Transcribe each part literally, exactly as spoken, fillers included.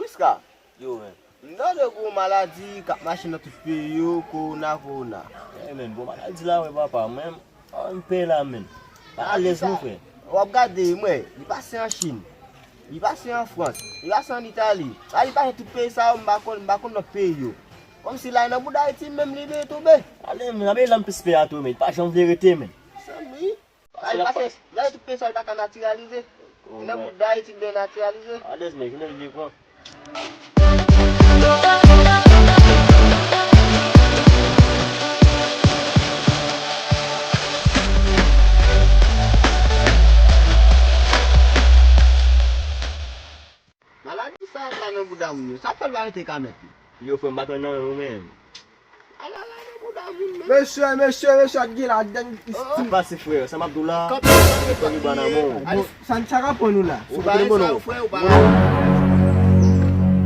Ska, yo, men. M tande gwo maladi k ap mache nan tout peyi yo, kowona, kowona. Ey, men, gwo maladi la, wi, papa, men, an pè la, men. Pa alèz non, frè. W ap gade, mwen, li pase an Chin, li pase an Frans, li pase an Itali. A, li pase tout peyi sa yo, m pa konn, m pa konn lòt peyi yo. Kòmsi la nan bouda Ayiti menm li vle tonbe. Ale, men, abe, la m plis pè a tou, men, li pa janm vle rete, men. Sanmi. Sa li pase, gade tout peyi sa li pa ka natiralize. Nan bout Dayiti li vle natiralize. Alèz, men, jounen li pran. Maladi sa ap la nan bouda moun yo. Sa fè l pa rete ka mèt li. Yo, frè m, pa tann nan men w menm. Ala la nan bouda moun menm. Mesye, mesye, mesye, ak gen la, gang. Sa pase, frè, sa m ap di w la. Kanpe, kanpe, kanpe. Bon, sa n sa ka pran nou la. Ou pa gen sa, frè, ou pa.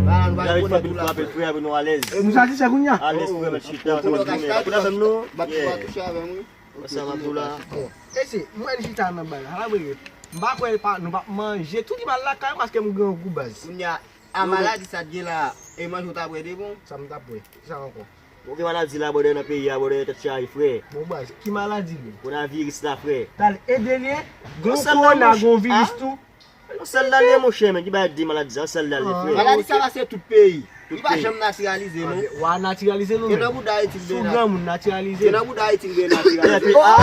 Ba, nou pa gen pwoblèm pou la, frè. Frè, nou alèz. E, nou satisfè kounye a? Alèz, frè, mèt chita, nou koule avè m, nou. Bat touche avè m, wi. Sa m ap di w la. Mesye, mwen chita nan bay la. Ala mwen ye. M pa kwè pa, nou p ap manje. Tout ki mal lakay, paske m grangou baz. Kounye a, a maladi sa t gen la, e manje w t ap wè de bon? Sa m t ap wè. Ki sa ankò? Ou gen maladi la, bòdè, nan peyi a, bòdè, tèt chaje, frè. Bon, baz, ki maladi li? Kowonaviris la, frè. Tal ede li, gon kowona, gon viris tou. Yon sèl la li ye, monchè, men ki bagay de maladi sa, yon sèl la li ye, frè. Maladi sa pase tout peyi. Li pa janm natiralize, non. Wa natiralize nou menm. Gen nan bouda Ayiti li vle natiralize. Sou granmoun natiralize. Gen nan bouda Ayiti li vle natiralize. Epi, ah,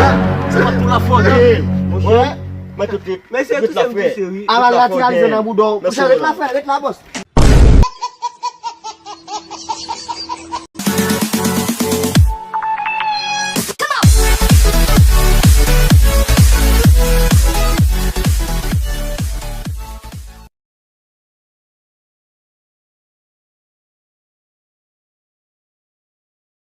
se pa tou la fòt, eh. Monchè, mwen tout li, mesye, tout la, frè. Aval natiralize nan bouda w. Monchè, ret la, frè, ret la, bòs.